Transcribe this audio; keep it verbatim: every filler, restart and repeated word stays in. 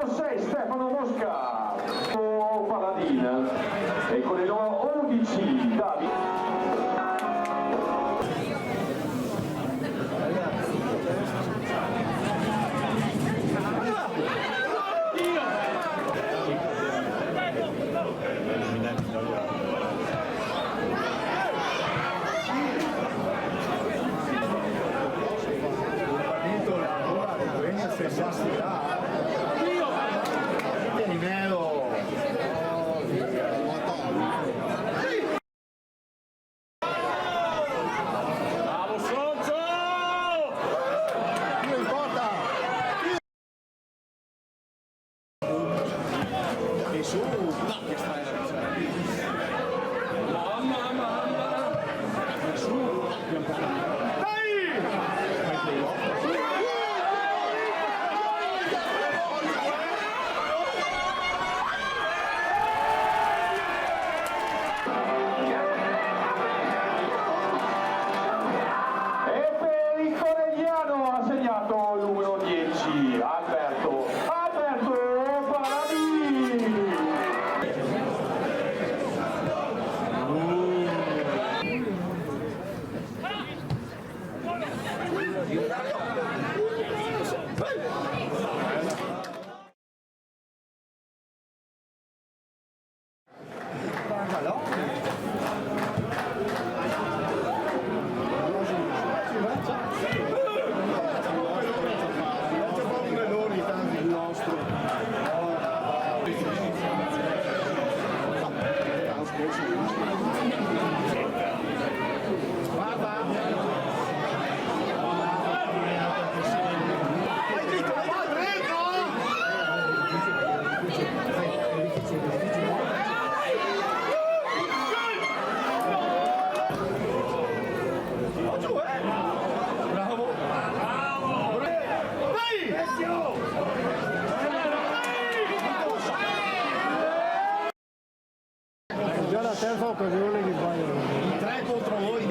Sei Stefano Mosca, Paladin, e con il numero undici Davide. Bravo, Sonso! Più in porta! Su! Mamma, mamma! Su! Dai! E per il Conegliano ha segnato il numero dieci, Alberto, Alberto Paradini. Bravo! Dai! È già la terza occasione che sbaglio. In tre contro voi.